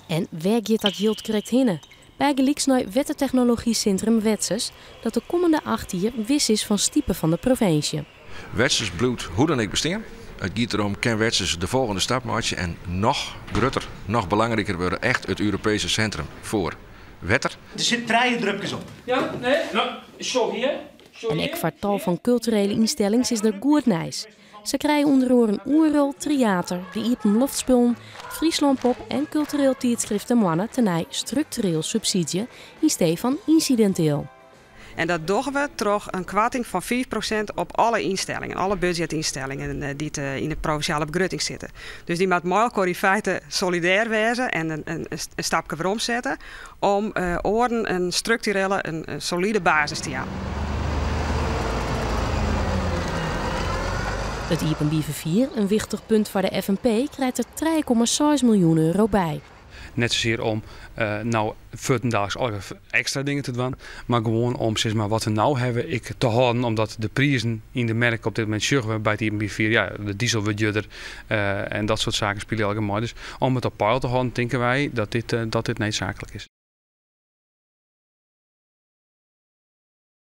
En wêr giet dat jild krekt hinne? Bygelyks nei Wettertechnologysintrum Wetsus, dat de kommende 8 jier wis is fan stipe fan de provinsje. Wetsus bliuwt hoe dan ek bestean. It giet derom, kin Wetsus de folgjende stap meitsje en noch grutter, noch belangriker wurde. Echt it Europeeske sintrum foar wetter. Der sitte trije dripkes op. Ja, nee, no, sjoch hjir. En ek foar tal fan kulturele ynstellings is der goed nijs. Se krije ûnder oaren Oerol, Tryater, de Iepenloftspullen, Friesland Pop en kultureel tydskrift De Moanne tenei struktureel subsydzje yn stee fan ynsidinteel. En dat dogge we troch in koarting fan 5% op alle ynstellingen, alle budzjetynstellingen dy't yn de provinsjale begrutting sitte. Dus dy moat mei elkoar yn feite solidêr wêze en in stapke weromsette om oaren in strukturele, in solide basis te jaan. It iepenbier ferfier, in wichtich punt foar de FNP, krijt der 3,6 miljoen euro by. Net sasear om no fuortendaliks allegear ekstra dingen te dwaan, mar gewoan om sis mar, wat we no hawwe ek te hâlden, omdat de prizen yn de merk op dit momint sjogge we by it iepenbier ferfier, ja, de diesel wurdt djoerder en dat soart saken spylje allegear mei. Dus om it op peil te hâlden tinke wy dat dit needsaaklik is.